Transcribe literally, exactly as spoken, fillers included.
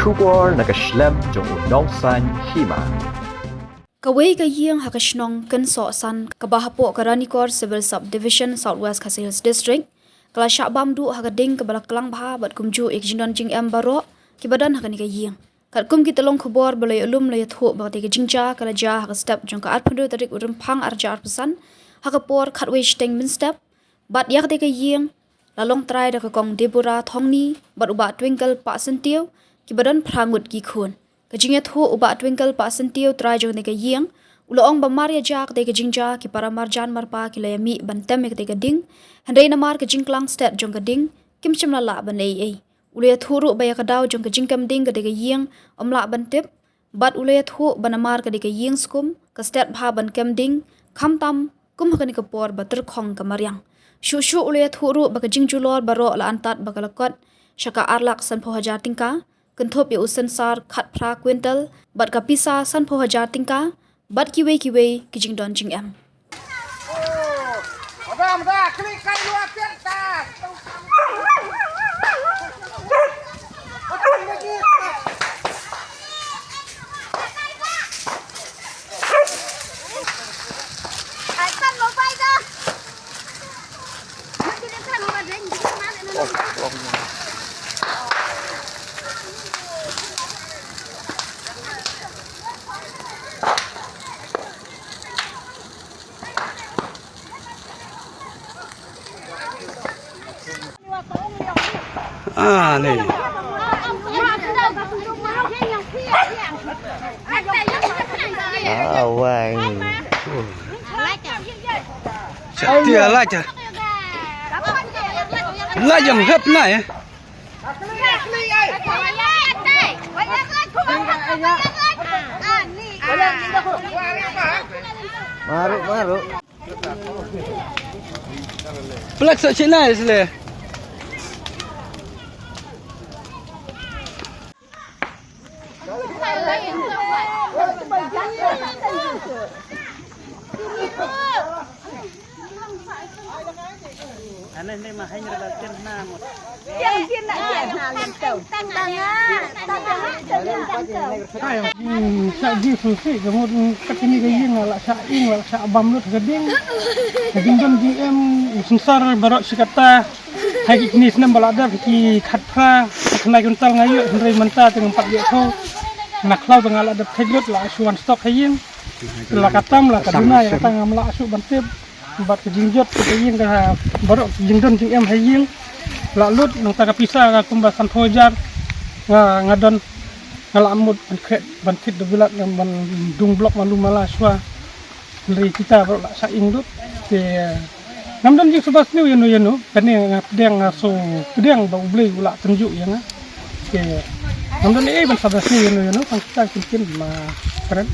Khubor na ka shlem jong u Nongsaiñ Hima. Kawei ka ïing ha ka shnong Kynsohsan kaba hapoh ka Ranikor Civil Subdivision, South West Khasi Hills District, ka la shah bam duh ha ka ding kaba la klang bha bad kumjuh ïa ka jingdon jingem baroh kiba don ha kane ka ïing. Katkum ki tyllong khubor ba la ïoh lum la ïathuh ba katei ka jingjia ka la jia ha ka step jong ka arphew hynriew tarik u Rymphang arhajar arphew san ha ka por khatwei shiteng mynstep. Bad ïa katei ka ïing la long trai da ka Kong Deborah Thongni bad u Bah Twinkle Pahsyntiew kiba don phra ngut ki khun. Ka jingïathuh u Bah Twinkle Pahsyntiew, trai jong katei ka ïing, u la ong ba mar ïa jia katei ka jingjia ki para marjan marpa ki la ïamih ban tem ïa katei ka ding, hynrei namar ka jingklang stet jong ka ding kim shym la lah ban leh ei ei. U la ïathuh ruh ba ïa ka daw jong ka jingkem ding katei ka ïing ym lah ban tip, bad u la ïathuh ba namar ka dei ka ïing skum ka stet bha ban kem ding, khamtam kum ha kane ka por ba tyrkhong ka mariang. Shuh shuh u la ïathuh ruh ba ka jingjulor baroh la antad ba ka la kot sha ka ar lak sanphew hajar tyngka, kynthup ïa u sensar khatphra kwintal bad ka pisa sanphew hajar tyngka bad kiwei kiwei ki jingdon jingem. Ah, ni. Ah, wai. Sa tia la cha. La jam hep na, eh. Maru, maru. Plak sa Cina ya sile. Hmm, sa ji susi ka mut kat kini ka ïing la sa ing la sa bam lut ka ding. Ka ding dam ding em sensar barok sikata. Hai ki kini snem ba la dep ki khatphra, khatnai kuntal nga ïoh, hynrei mynta te ngam pat ïoh tho. Na khlaw ba nga la dep thek lut la shu wan stok ha ïing. La katam la ka duna ïa kata ngam la shu ban tip. Bad ka jingjot ka ïing ka baroh jingdon jingem ha ïing. La lut nangta ka pisa ka kumba sanphew hajar nga, nga don nga la mut ban khet ban thit da bilat ban dung blok malu mala shuwa. Hynrei kita baroh la sa ing lut. Te ngam don jingsuba sniew ïano ïano. Kane nga pdiang nga so pdiang ba U Blei u la tynjuh ïa nga. Te ngam don ei ban suba sniew ïano ïano tang kita kin kin ma kren.